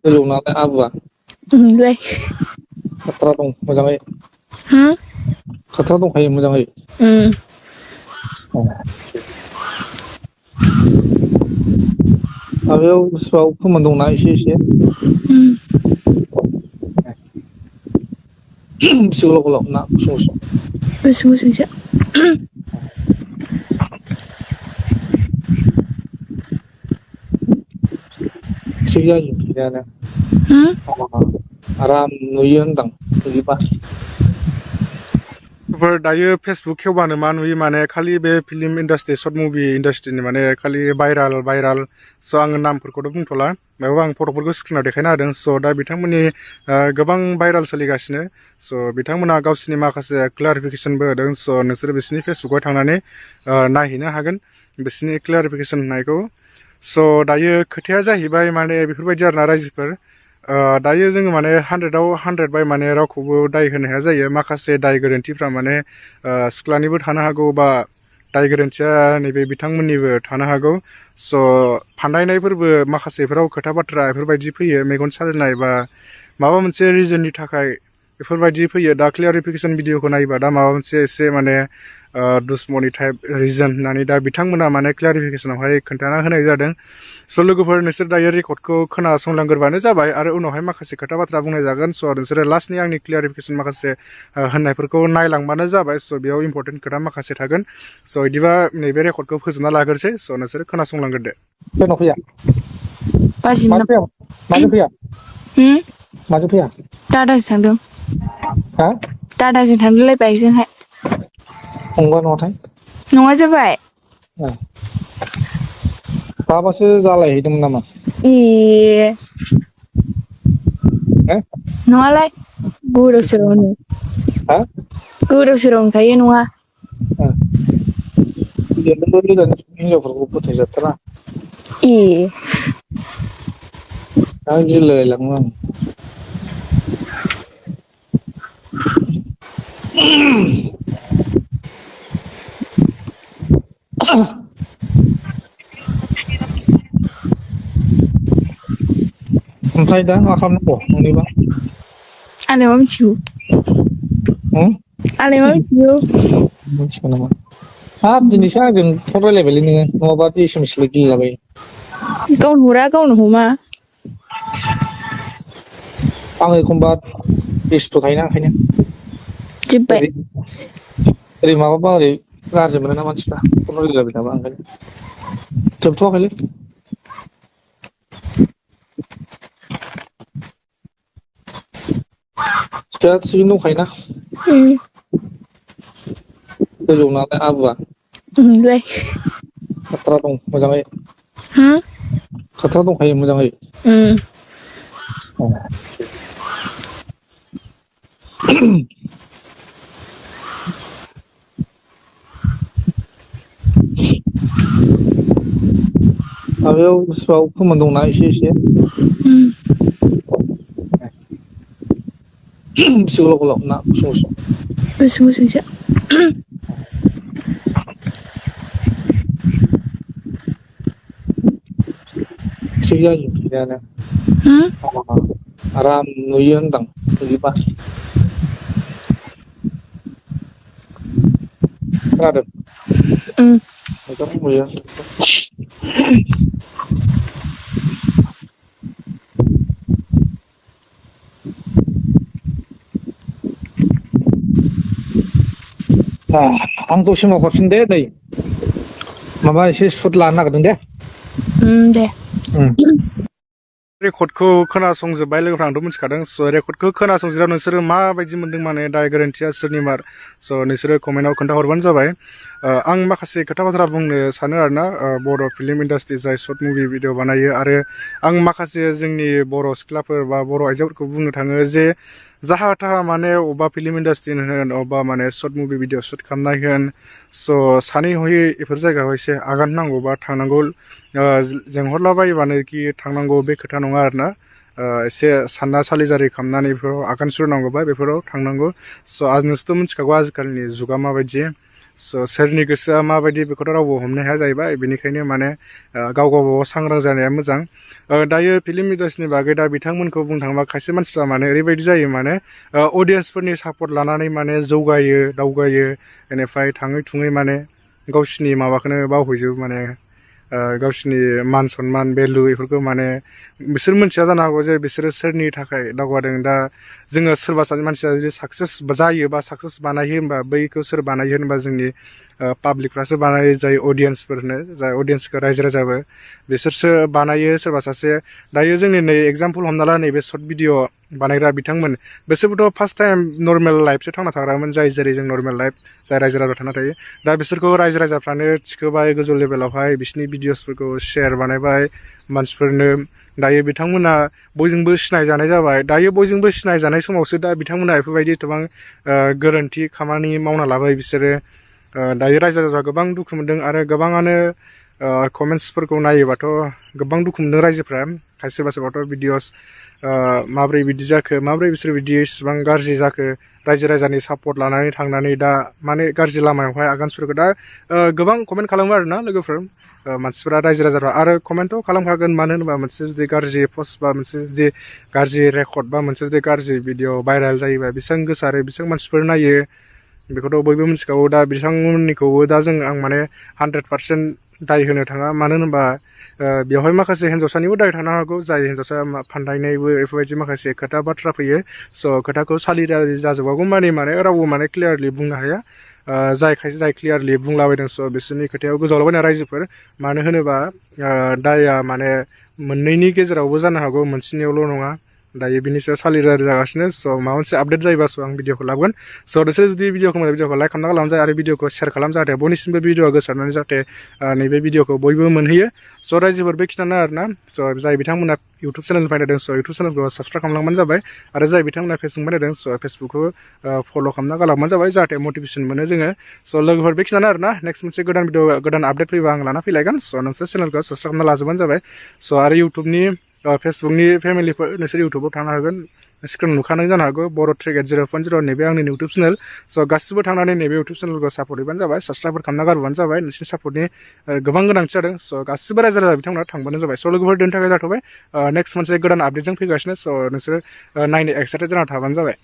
गोजौ नालाय आबुआ लाय खाथ्रा दं मोजाङै खाथ्रा दंखायो मोजाङै माबायाव गोसोआव खोमोन दंना एसे एसे बेसे गोलाव गोलाव ना गुसुं गुसुं गुसुं गुसुंसो थिग जायो थिगानो आराम नुयो होनदां बिदिबा दायो फेसबुक खेवबानो मा नुयो माने खालि बे फिल्म इन्डास्ट्रि सर्ट मुभि इन्डास्ट्रिनि माने खालि भाइराल स' आङो नामफोरखौथ' बुंथ'ला बेयाव आं फट'फोरखौ स्क्रिनाव देखायना होदों स' दा बिथांमोननि गोबां भाइराल सोलिगासिनो स' बिथांमोना गावसिनि माखासे क्लारिफिकेसनबो होदों स' नोंसोरो बिसोरनि फेसबुकाव थांनानै नायहैनो हागोन बिसोरनि क्लारिफिकेसन होनायखौ स' दायो खोथाया जाहैबाय माने बेफोरबायदि आरोना रायजोफोर दायो जोङो माने 100आव 100 बाय माने रावखौबो दाय होनो हाया जायो माखासे दाय गोरोन्थिफ्रा माने सिख्लानिबो थानो हागौ बा दाय गोरोन्थिया नैबे बिथांमोननिबो थानो हागौ स' फान्दायनायफोरबो माखासेफोराव खोथा बाथ्रा बेफोरबायदि फैयो मेगन साजायनाय बा माबा मोनसे रिजननि थाखाय बेफोरबायदि फैयो दा क्लियारिफिकेसन भिडिअखौ नायोबा दा माबा मोनसे एसे माने दुश्मनि टाइप रिजन होननानै दा बिथांमोना माने क्लियारिफिकेसनावहाय खोन्थाना होनाय जादों स' लोगोफोर नोंसोर दायो रेकर्डखौ खोनासंलांग्रोबानो जाबाय आरो उनावहाय माखासे खोथा बाथ्रा बुंनाय जागोन स' नोंसोरो लास्टनि आंनि क्लियारिफिकेसन माखासे होननायफोरखौ नायलांबानो जाबाय स' बेयाव इम्परटेन्ट खोथा माखासे थागोन स' बिदिबा नैबे रेकर्डखौ फोजोबना लाग्रोसै स' नोंसोरो खोनासंलांग्रोदो सोरनाव फैया माजों फैया माजों फैया दादाजों थांदों हा दादाजों थांदोंलाय बाइकजोंहाय फंबा नङाथाय नङा जाबाय माबासो जालायहैदोंमोन नामा नङालाय गोदाव सोरावनो गोदाव सोराव होनखायो नङा हिनजावफोरखौ फोथायजाथारा दा गिलायलाङो आं ओमफ्राय दा मा खालामनांगौ नोंनिबा आंलाय मा मिथिगौ आंलाय मा मिथिगौ मिथिगौ नामा हाब दिनैसो आंजों फन रायलायबायलै नोङो नङाबा एसएमएसल' गेलेलाबायो गावनो हरा गावनो हमा आं एखमबा बेस्थ' थायोना ओंखायनो जोब्बाय ओरै माबाबा ओरै गाज्रि मोनोना मानसिफ्रा फन रायलायबाय थाबा ओंखायनो जोबथ'वाखैलै दा थिगैनो दंखायोना गोजौ नालाय आबुआ लाय खाथ्रा दं मोजाङै खाथ्रा दंखायो मोजाङै माबायाव गोसोआव खोमोन दंना एसे एसे बेसे गोलाव गोलाव ना गुसुं गुसुं गुसुं गुसुंसो थिग जायो थिगानो आराम नुयो होनदां बिदिबा खोनादों मोजां नुयो आं दसे उनाव हरफिन दे नै माबा एसे सुट लानो नागिरदों दे दे रेकर्डखौ खोनासंजोब्बाय लोगोफ्रा आंथ' मिथिखादों स' रेकर्डखौ खोनासंजोबा नोंसोरो माबायदि मोनदों माने दाय गोरोन्थिया सोरनिमार स' नोंसोरो कमेन्टआव खोन्थाहरबानो जाबाय आं माखासे खोथा बाथ्रा बुंनो सानो आरोना बर' फिल्म इन्डास्ट्रि जाय सर्ट मुभि भिडिअ बानायो आरो आं माखासे जोंनि बर' सिख्लाफोर बा बर' आइजोफोरखौ बुंनो थाङो जे जाहा थाहा माने अबेबा फिल्म इन्डास्ट्रि होन अबेबा माने सर्ट मुभि भिडिअ शुट खालामनाय होन स' सानै हयै बेफोर जायगायाव एसे आगान नांगौ बा थांनांगौ लेंहरलाबायोबानो कि थांनांगौ बे खोथा नङा आरोना एसे सानना सालिजारि खालामनानै बेफोराव आगान सुरनांगौबा बेफोराव थांनांगौ स' नोंसोरथ' मिथिखागौ आजिखालिनि जुगा माबायदि स' सोरनि गोसोआ माबायदि बेखौथ' रावबो हमनो हाया जाहैबाय बेनिखायनो माने गाव गावबागाव सांग्रां जानाया मोजां दायो फिल्म इन्डास्ट्रिनि बागै दा बिथांमोनखौ बुंनो थाङोबा खायसे मानसिफ्रा माने ओरैबायदि जायो माने अडियेन्सफोरनि सापर्ट लानानै माने जौगायो दावगायो बेनिफ्राय थाङै थुङै माने गावसिनि माबाखौनो बावहैजोबो माने गावसिनि मान सनमान भेलु बेफोरखौ माने बिसोर मिथिया जानो हागौ जे बिसोरो सोरनि थाखाय दावगादों दा जोङो सोरबा सासे मानसिया जुदि साक्सेस जायो बा साक्सेस बानायो होनबा बैखौ सोर बानायो होनबा जोंनि पाब्लिकफ्रासो बानायो जाय अडियेन्सफोरनो जाय अडियेन्सखौ रायजो राजाबो बिसोरसो बानायो सोरबा सासे दायो जोंनि नै एगजामपोल हमना ला नैबे सर्ट भिडिअ बानायग्रा बिथांमोन बिसोरबोथ' फार्स्ट टाइम नर्मेल लाइफसो थांना थाग्रामोन जाय जेरै जों नर्मेल लाइफ जाय रायजो राजा थांना थायो दा बिसोरखौ रायजो राजाफ्रानो थिखोबाय गोजौ लेभेलावहाय बिसिनि भिडिअसफोरखौ शेयार बानायबाय मानसिफोरनो दायो बिथांमोना बयजोंबो सिनायजानाय जाबाय दायो बयजोंबो सिनायजानाय समावसो दा बिथांमोना बेफोरबायदि एथबां गोरोन्थि खामानि मावना लाबाय बिसोरो दायो रायजो राजाफ्रा गोबां दुखु मोनदों आरो गोबाङानो कमेन्ट्सफोरखौ नायोबाथ' गोबां दुखु मोनदों रायजोफ्रा खायसे सोरबा सोरबाथ' भिडिअस माब्रै बिदि जाखो माब्रै बिसोर बिदि इसिबां गाज्रि जाखो रायजो राजानि सापर्ट लानानै थांनानै दा माने गाज्रि लामायावहाय आगान सुरखो दा गोबां कमेन्ट खालामो आरोना लोगोफोर मानसिफोरा रायजो राजाफ्रा आरो कमेन्टथ' खालामखागोन मानो होनोबा मोनसे जुदि गाज्रि पस्ट बा मोनसे जुदि गाज्रि रेकर्ड बा मोनसे जुदि गाज्रि भिडिअ भाइरेल जायोबा बेसेबां गोसारो बेसेबां मानसिफोर नायो बेखौथ' बयबो मिथिखागौ दा बिथांमोननिखौबो दा आं माने 100% दाय होनो थाङा मानो होनोबा बेवहाय माखासे हिन्जावसानिबो दाय थानो हागौ जाय हिन्जावसा फान्दायनायबो बेफोरबायदि माखासे खोथा बाथ्रा फैयो स' खोथाखौ सालिरालि जाजोबागौ माने रावबो माने क्लियारलि बुंनो हाया जाय क्लियारलि बुंलाबायदों स' बिसोरनि खोथायाव गोजावलाबायना रायजोफोर मानो होनोबा दाया माने मोननैनि गेजेरावबो जानो हागौ मोनसेनियावल' नङा दायो बिनि सायाव सालिरालि जागासिनो स' माबा मोनसे आपडेट जायोबा स' आं भिडिअखौ लाबोगोन स' नोंसोर जुदि भिडिअखौ मोजां भिडिअखौ लाइक खालामना गालांजाय आरो भिडिअखौ शेयार खालाम जाहाथे बयनिसिमबो भिडिअआ गोसारनानै जाहाथे नैबे भिडिअखौ बयबो मोनहैयो स' रायजोफोर बेखिनियानो आरोना स' जाय बिथांमोना इउटुब चेनेलनिफ्राय नायदों स' इउटुब चेनेलखौ साबसक्राइब खालामलांबानो जाबाय आरो जाय बिथांमोना फेसबुक नायदों स' फेसबुकखौ फल' खालामना गालांबानो जाबाय जाहाथे मटिभेसन मोनो जोङो स' लोगोफोर बेखिनियानो आरोना नेक्स्ट मोनसे गोदान भिडिअ गोदान आपडेट फैबा आं लाना फैलायगोन स' नोंसोर चेनेलखौ साबसक्राइब खालामना लाजोबबानो जाबाय स' आरो इउटुबनि फेसबुकनि फेमिलिफोर नोंसोर इउटुबाव थांनो हागोन स्क्रिन नुखानाय जानो हागौ बर' ट्रेक 0.0 नैबे आंनि इउटुब चेनेल स' गासिबो थांनानै नैबे इउटुब चेनेलखौ सापर्ट होबानो जाबाय साबसक्राइब खालामना गारबानो जाबाय नोंसोरनि सापर्टनि गोबां गोनांथि जादों स' गासिबो रायजो राजा बिथांमोना थांबानो जाबाय स' लोगोफोर दोननो थाखाय जाथ'बाय नेक्स्ट मोनसे गोदान आपडेटजों फैगासिनो स' नोंसोरो नायनो एक्साइटेड जाना थाबानो जाबाय